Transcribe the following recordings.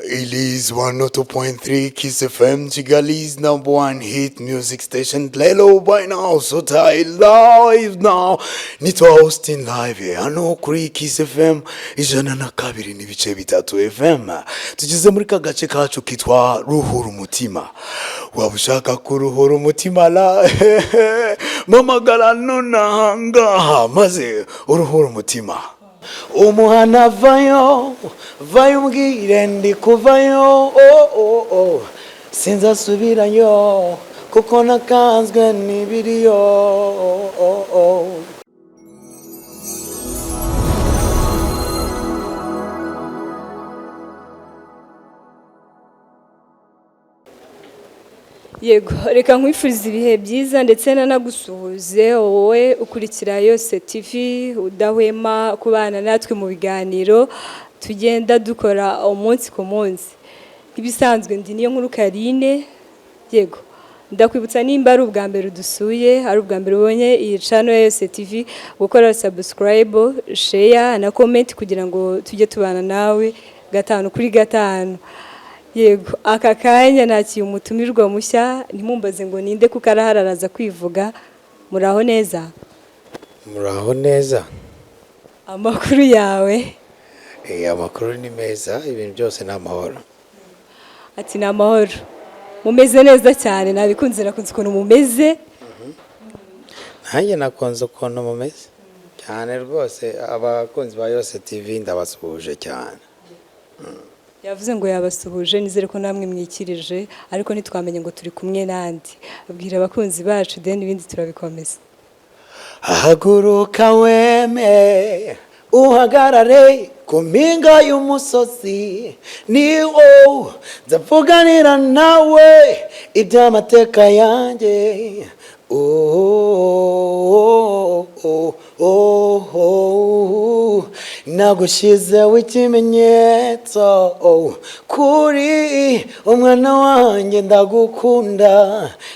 It is 102.3 Kiss FM, Kigali's number one hit music station. Lelo by now, so tie live now. Nitwa Austin Live hano kuri Kiss FM 102.3 FM. Tugeze muri ka gace kacu kitwa Ruhura Umutima. Waba ushaka kuruhura umutima la mamagara nonaha ngaha maze uruhura umutima. Umuhana vayo vayo, umbwire ndi kuvayo, oh, oh, oh. Sinzasubirayo kuko nakanzwe n'ibiriyo, oh, oh, oh. Yego, reka nkwifurize ibihe byiza ndetse nanagusuhuze wowe ukurikira Yose TV, udahwema kubana natwe mu biganiro tugenda dukora umunsi ku munsi. Nk'ibisanzwe, ndi Niyo Nkuru Karine. Yego, ndakwibutsa, nimba ari ubwa mbere udusuye, ari ubwa mbere ubonye iyi channel ya Yose TV, gukora subscribe, share na comment kugira ngo tujye tubana nawe gatanu kuri gatanu. Yego, aka kanya nakiye umutumirwa mushya. Ntimumbaze ngo ninde kuko arahari, araza kwivuga. Muraho neza? Muraho neza. Amakuru yawe? Amakuru ni meza, ibintu byose ni amahoro. Ati ni amahoro, mumeze neza cyane, nabikunze, nakunze ukuntu mumeze. Nanjye nakunze ukuntu mumeze cyane rwose. Abakunzi ba Yose TV ndabasuhuje cyane. Yavuze ngo yabasuhuje, nizere ko namwe mwikirije, ariko ntitwamenye ngo turi kumwe n'andi. Abwira abakunzi bacu, then ibindi turabikomeza. Haguruka weme, uhagarare ku mpinga y'umusozi, ni wowe nzavuganira nawe iby'amateka yanjye. Oh. Nagushyizeho ikimenyetso, oh, kuri umwana wanjye, ndagukunda,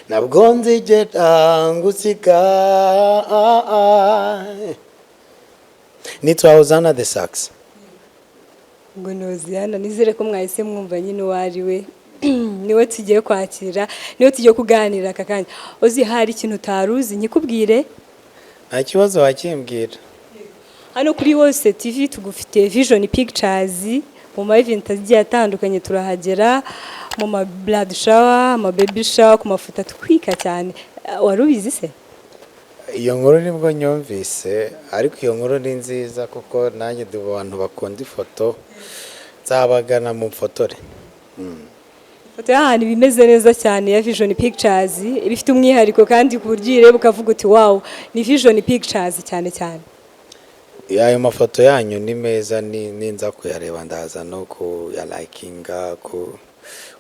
ntabwo nzigera ngusiga. Nitwa Hozana the Sax. Ngo ni Hoziyana, nizere ko mwahise mwumva nyine uwo ari we. Niwe tugiye kwakira, niwe tugiye kuganira aka kanya. Uzi hari ikintu utari uzi nkikubwire? Nta kibazo, wakimbwira. Hano kuri Hose TV tugufite Vision Pictures mu ma event agiye atandukanye, turahagera mu ma bridal shower, ama baby shower, ku mafoto atwika cyane. Wari ubizi se? Iyo nkuru nibwo nyumvise, ariko iyo nkuru ni nziza kuko nanjye ndi mu bantu bakunda ifoto. Nzabagana mu mfotore. Ifoto y'ahantu iba imeze neza cyane ya Vision Pictures, iba ifite umwihariko kandi ku buryo uyireba ukavuga uti: "Wow, ni Vision Pictures" cyane cyane. Ayo mafoto yanyu ni meza, ni ninza kuyareba ndaza no kuyalikinga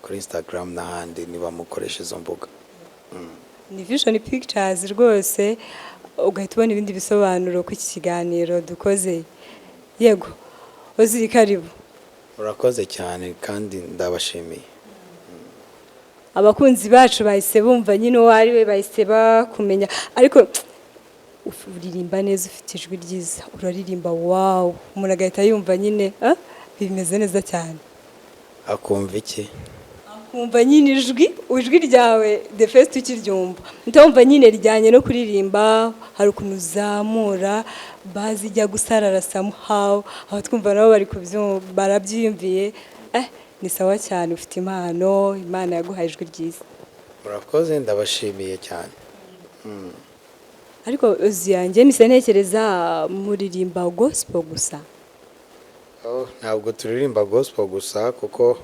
kuri Instagram n'ahandi niba mukoresha izo mbuga. Ni Vision Pictures rwose, ugahita ubona ibindi bisobanuro ku iki kiganiro dukoze. Yego, uzi karibu. Urakoze cyane kandi ndabashimiye. Abakunzi bacu bahise bumva nyine uwo ari we, bahise bakumenya, ariko uririmba neza, ufite ijwi ryiza, uraririmba wow, umuntu agahita yumva nyine, ah, bimeze neza cyane. Akumva iki? Kumva nyine ijwi ryawe, the first ukiryumva ndumva nyine rijyanye no kuririmba. Hari ukuntu uzamura bazi ijya gusarara somehow, aho twumva nabo bari kubyumva barabyiyumviye. Ni sawa cyane, ufite impano, Imana yaguhaye ijwi ryiza. Murakoze, ndabashimiye cyane. Ariko uzi yanjye mise ntekereza muririmba gospel gusa? Oh, ntabwo turirimba gospel gusa, kuko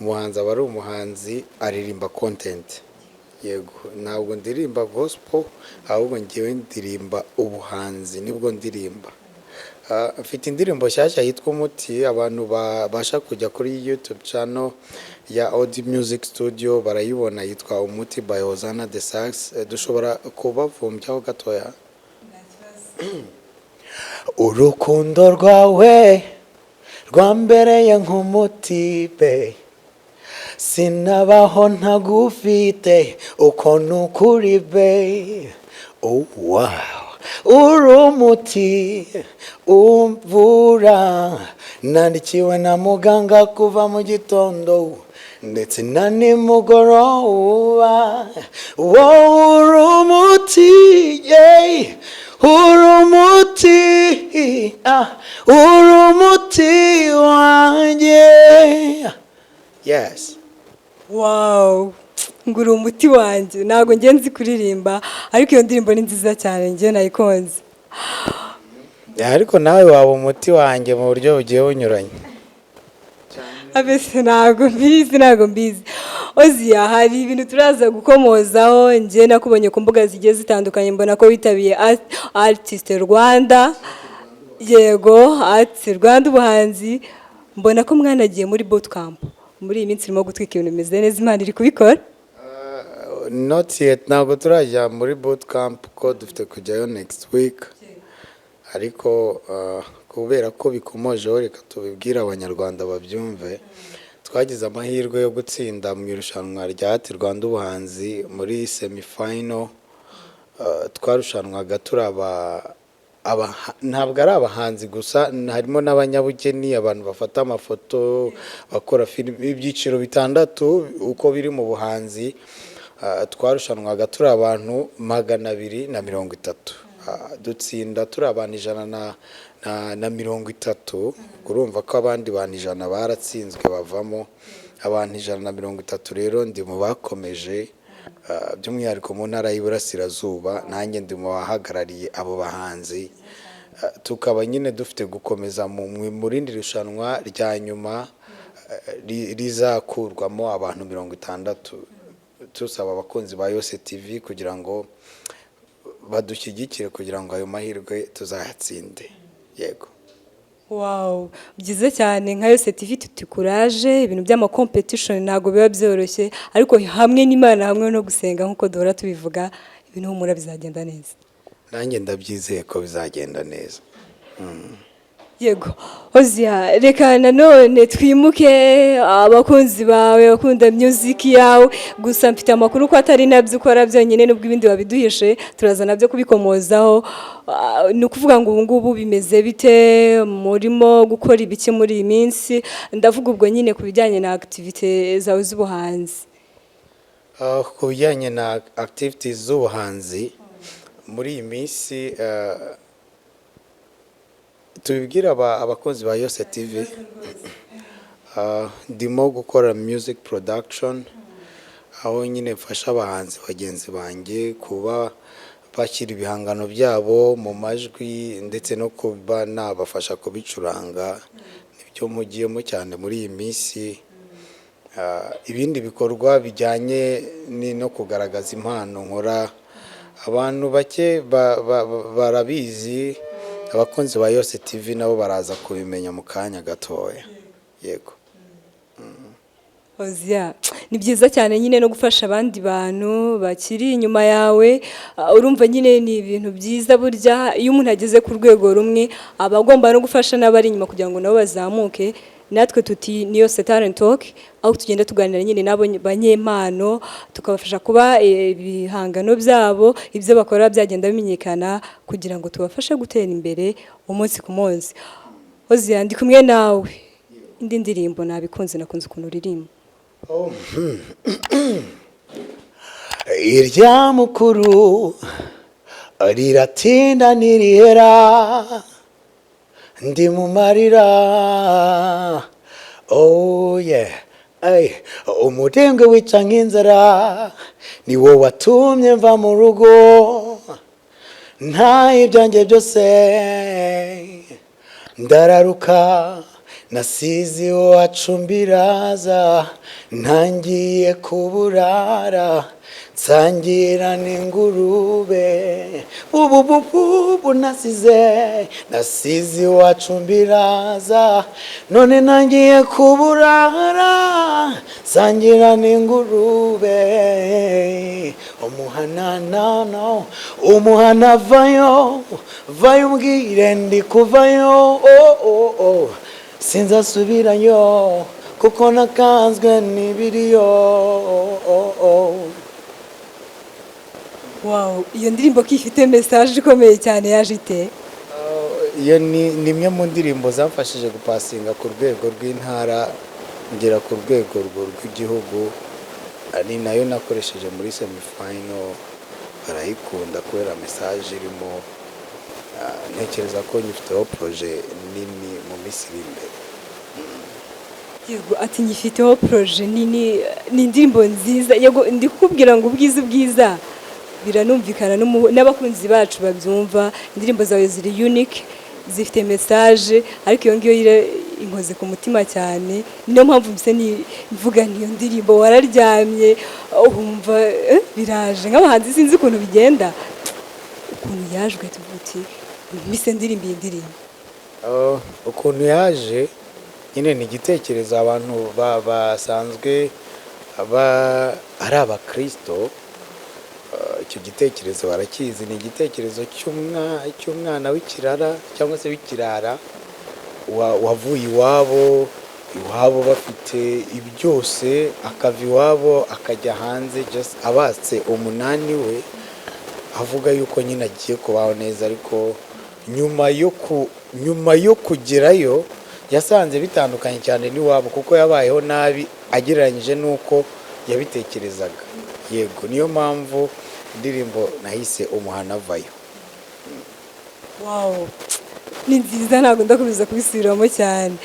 umuhanzi aba ari umuhanzi, aririmba content. Yego, ntabwo ndirimba gospel, ahubwo ngewe ndirimba ubuhanzi, nibwo ndirimba. Mfite indirimbo nshyashya yitwa Umuti. Abantu babasha kujya kuri YouTube channel ya Audi Music Studio barayibona, yitwa Umuti by Hosanna the Sax. Dushobora kubavumbyaho gatoya. Urukundo rwawe rwambereye nk'umuti pe, sinabaho ntagufite, uko ni ukuri be. Oh, wow. Uri umuti umvura, nandikiwe na muganga kuva mu gitondo ndetse na nimugoroba. Wowe uri umuti, yeah. Uri umuti, ah, uri umuti wanjye, yes. Wow, ngo uri umuti wanjye. Ntabwo njye nzi kuririmba, ariko iyo ndirimbo ni nziza cyane, njye nayikunze. Ariko nawe waba umuti wanjye mu buryo bugiye bunyuranye. Abese ntabwo mbizi, ntabwo mbizi. Ozia, hari ibintu turaza gukomozaho. Njye nakubonye ku mbuga zigiye zitandukanye, mbona ko witabiye Artist Rwanda, yego, Art Rwanda ubuhanzi, mbona ko mwanagiye muri bootcamp. Muri iyi minsi irimo gutwika, ibintu bimeze neza, Imana iri kubikora. Not yet, ntabwo turajya muri bootcamp, ko dufite kujyayo next week. Ariko kubera ko bikomojeho, reka tubibwire Abanyarwanda babyumve. Twagize amahirwe yo gutsinda mu irushanwa rya Art Rwanda ubuhanzi muri semifinal. Twarushanwaga turi ntabwo ari abahanzi gusa, harimo n'abanyabugeni, abantu bafata amafoto, bakora filime, ibyiciro bitandatu uko biri mu buhanzi. Twarushanwaga turi abantu 230. Dutsinda turi abantu 130. Urumva ko abandi bantu 100 baratsinzwe bavamo. Abantu 130 rero ndi mu bakomeje, by'umwihariko mu ntara y'Iburasirazuba, nanjye ndi mu bahagarariye abo bahanzi. Tukaba nyine dufite gukomeza mu rindi rushanwa rya nyuma, rizakurwamo abantu 60. Tusaba abakunzi ba Yose TV kugira ngo badushyigikire, kugira ngo ayo mahirwe tuzayatsinde, yego. Wow, byiza cyane. Nka Yose TV tuti courage. Ibintu by'ama competition ntabwo biba byoroshye, ariko hamwe n'Imana, hamwe no gusenga nk'uko duhora tubivuga, ibintu humura bizagenda neza. Nanjye ndabyizeye ko bizagenda neza. Yego Ozia, reka nanone twimuke abakunzi bawe bakunda music yawe. Gusa mfite amakuru ko atari nabyo ukora byonyine, nubwo ibindi wabiduhishe, turaza nabyo kubikomozaho. Ni ukuvuga ngo ubu ngubu bimeze bite? Murimo gukora ibiki muri iyi minsi? Ndavuga ubwo nyine ku bijyanye na activité zawe z'ubuhanzi. Ku bijyanye na activities z'ubuhanzi muri iyi minsi, tubibwire abakunzi ba Yose TV, ndimo gukora music production, aho nyine mfasha abahanzi bagenzi banjye kuba bashyira ibihangano byabo mu majwi, ndetse no kuba nabafasha kubicuranga. Nibyo mpugiyemo cyane muri iyi minsi. Ibindi bikorwa bijyanye no kugaragaza impano nkora, abantu bake barabizi. Abakunzi ba Yose TV nabo baraza kubimenya mu kanya gatoya, yego. Ozia, ni byiza cyane nyine no gufasha abandi bantu bakiri inyuma yawe. Urumva nyine ni ibintu byiza. Burya iyo umuntu ageze ku rwego rumwe, aba agomba no gufasha n'abari inyuma kugira ngo nabo bazamuke. Natwe tuti ni Yose Talent Talk, aho tugenda tuganira nyine n'abo banyempano, tukabafasha kuba ibihangano byabo, ibyo bakora byagenda bimenyekana, kugira ngo tubafashe gutera imbere umunsi ku munsi. Ozia, ndi kumwe nawe. Indi ndirimbo nabikunze, nakunze ukuntu uririmba. Irya mukuru riratinda ntirihera, ndi mu marira, oh yeah. Ay, umurengwe wica nk'inzara ni wo watumye mva mu rugo, nta ibyanjye byose ndararuka, nasize iwacu mbiraza, ntangiye kuburara, nsangira n'ingurube. Ubu bubu nasize iwacu mbiraza, none ntangiye kuburara, nsangira n'ingurube. Umuhanana umuhana, vayo vayo, umbwire ndi kuvayo, oh, oh, oh. Sinzasubirayo kuko nakanzwe n'ibiriyo, oh, oh. Wow, iyo ndirimbo ko ifite message ikomeye cyane, yaje ite? Iyo ni imwe mu ndirimbo zamfashije gupasinga ku rwego rw'intara, ngera ku rwego rw'igihugu. Ni nayo nakoresheje muri semifinal, barayikunda kubera message irimo. Ntekereza ko nyifiteho projet nini mu minsi iri imbere. Yego, ati nyifiteho projet nini. Ni indirimbo nziza. Yego, ndi kukubwira ngo ubwiza ubwiza biranumvikana n'abakunzi bacu babyumva. Indirimbo zawe ziri unique, zifite message, ariko iyo ngiyo inkoze ku mutima cyane. Niyo mpamvu mbese mvuga nti iyo ndirimbo wararyamye wumva biraje. Nk'abahanzi sinzi ukuntu bigenda, ukuntu yaje ugahita uvuga uti mbise ndirimba iyi ndirimbo. Oh, ukuntu yaje nyine ni igitekerezo abantu basanzwe ari abakristo. Icyo gitekerezo barakizi. Ni igitekerezo cy'umwana w'ikirara cyangwa se w'ikirara wavuye iwabo bafite byose, akava iwabo akajya hanze just abatse umunani we, avuga yuko nyine agiye kubaho neza. Ariko nyuma yo kugerayo yasanze bitandukanye cyane n'iwabo, kuko yabayeho nabi agereranyije n'uko yabitekerezaga. Yego, niyo mpamvu indirimbo nahise "Umuhana Avayo". Wow, ni nziza, ntabwo ndakomeza kubisubiramo cyane.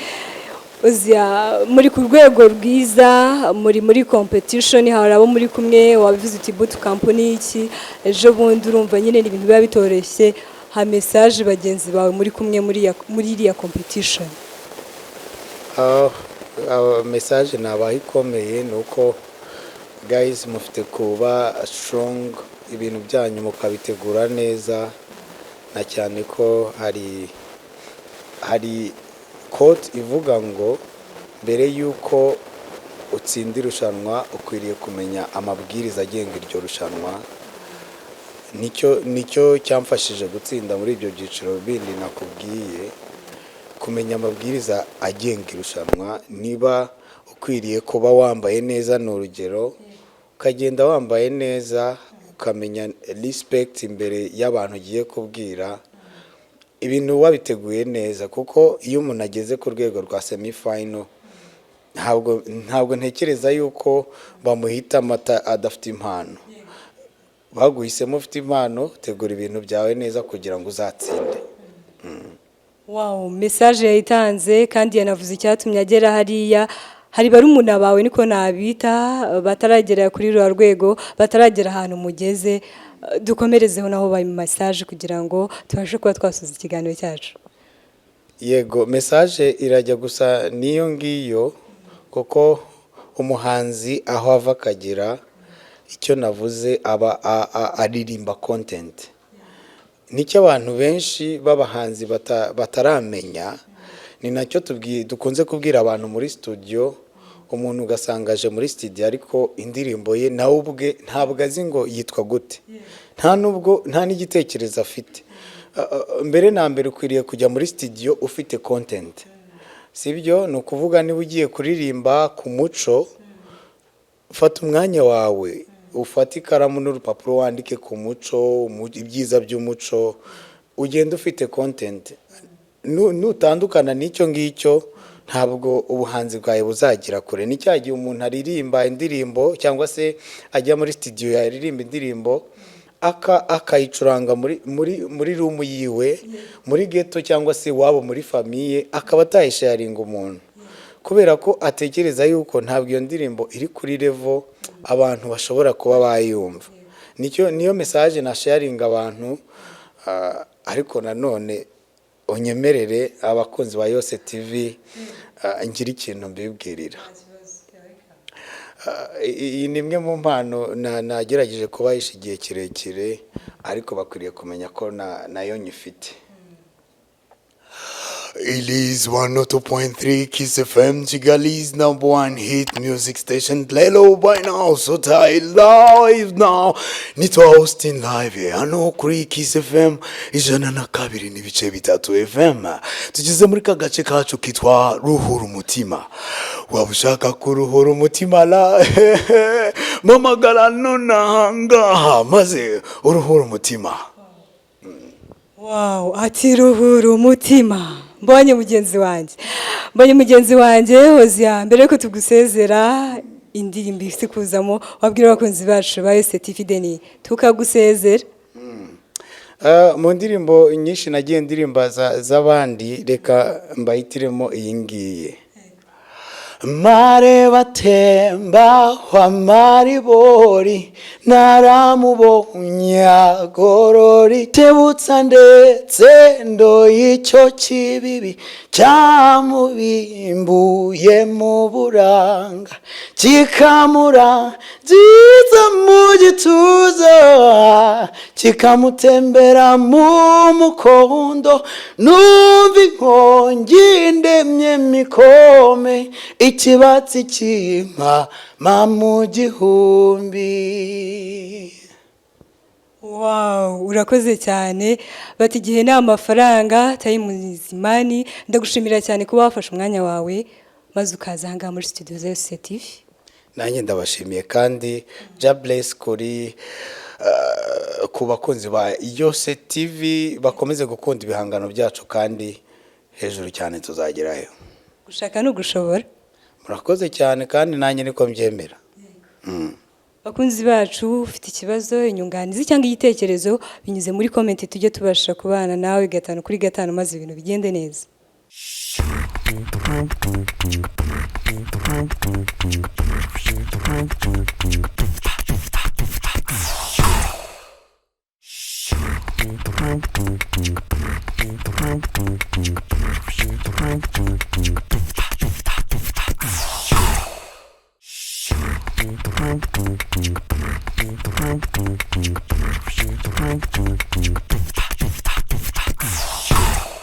Uzia, muri ku rwego rwiza, muri competition, hari abo muri kumwe. Wabivuze uti boot camp ni iki ejo bundi. Urumva nyine ni ibintu biba bitoroshye. Ha message bagenzi bawe muri kumwe muri iriya competition. Message nabaha ikomeye ni uko, guys, mufite kuba strong, ibintu byanyu mukabitegura neza, na cyane ko hari quote ivuga ngo mbere y'uko utsinda irushanwa ukwiriye kumenya amabwiriza agenga iryo rushanwa. Nicyo cyamfashije gutsinda muri ibyo byiciro bindi nakubwiye, kumenya amabwiriza agenga irushanwa. Niba ukwiriye kuba wambaye neza, ni urugero, ukagenda wambaye neza, ukamenya respect imbere y'abantu ugiye kubwira, ibintu wabiteguye neza. Kuko iyo umuntu ageze ku rwego rwa semi final, ntabwo ntekereza yuko bamuhitamo adafite impano. Baguhisemo ufite impano. Tegura ibintu byawe neza kugira ngo uzatsinde. Wow, message yayitanze kandi yanavuze icyatumye agera hariya. Hari barumuna bawe, niko nabita, bataragera kuri ruriya rwego, bataragera ahantu mugeze. Dukomerezeho naho bayi message kugira ngo tubashe kuba twasoza ikiganiro cyacu. Yego, message irajya gusa n'iyo ngiyo, kuko umuhanzi aho ava akagera, icyo navuze, aba aririmba content. Nicyo abantu benshi b'abahanzi bataramenya. Ni nacyo dukunze kubwira abantu muri studio. Umuntu ugasanga aje muri studio, ariko indirimbo ye nawe ubwe ntabwo azi ngo yitwa gute, nta nubwo nta n'igitekerezo afite. Mbere na mbere ukwiriye kujya muri studio ufite content, sibyo? Ni ukuvuga niba ugiye kuririmba ku muco, fata umwanya wawe, ufate ikaramu n'urupapuro, wandike ku muco, ibyiza by'umuco, ugenda ufite content. Nutandukana n'icyo ngicyo, ntabwo ubuhanzi bwawe buzagira kure. Ni cya gihe umuntu aririmba indirimbo cyangwa se ajya muri studio yaririmba indirimbo, akayicuranga muri room yiwe, muri ghetto cyangwa se iwabo muri famille, akaba atayisharinga umuntu kubera ko atekereza yuko ntabwo iyo ndirimbo iri kuri level abantu bashobora kuba bayumva. Niyo message nasharinga abantu. Ariko nanone unyemerere, abakunzi ba Yose TV, ngira ikintu mbibwirira. Iyi ni imwe mu mpano nagerageje kubahisha igihe kirekire, ariko bakwiriye kumenya ko nayo nyifite. It is 102.3 Kiss FM, Kigali's number one hit music station. Play low by now, so tie live now. Nitwa Austin Live, hano kuri Kiss FM 102.3 FM. Tugeze muri ka gace kacu kitwa Ruhura Umutima. Waba ushaka kuruhura umutima la Mpamagara nonaha ngaha maze uruhure umutima. Wow, ati ruhura umutima. Mbonye mugenzi wanjye Hozia. Mbere yuko tugusezera, indirimbo ifite kuzamo wabwira abakunzi bacu ba Yose TV, then tukagusezera. Mu ndirimbo nyinshi nagiye ndirimba z'abandi, reka mbahitiremo iyi ngiyi: Mareba atemba wa maribori, naramubonye agorora itebutsa, ndetse ndoye icyo kibibi cyamubimbuye mu buranga, kikamurangiza mu gituza, kikamutembera mu mukondo. Numva inkongi ndemye mikome, ikibatsi kimpa mu gihumbi. Wow, urakoze cyane. Bati igihe ni amafaranga, time is money. Ndagushimira cyane kuba wafashe umwanya wawe maze ukaza aha ngaha muri studio za Yose TV. Nanjye ndabashimiye, kandi Jah bless kuri ku bakunzi ba Yose TV, bakomeze gukunda ibihangano byacu, kandi hejuru cyane, tuzagerayo. Gushaka ni ugushobora. Murakoze cyane, kandi nanjye niko mbyemera. Bakunzi bacu, ufite ikibazo, inyunganizi cyangwa igitekerezo, binyuze muri comment, tujye tubasha kubana nawe gatanu kuri gatanu, maze ibintu bigende neza.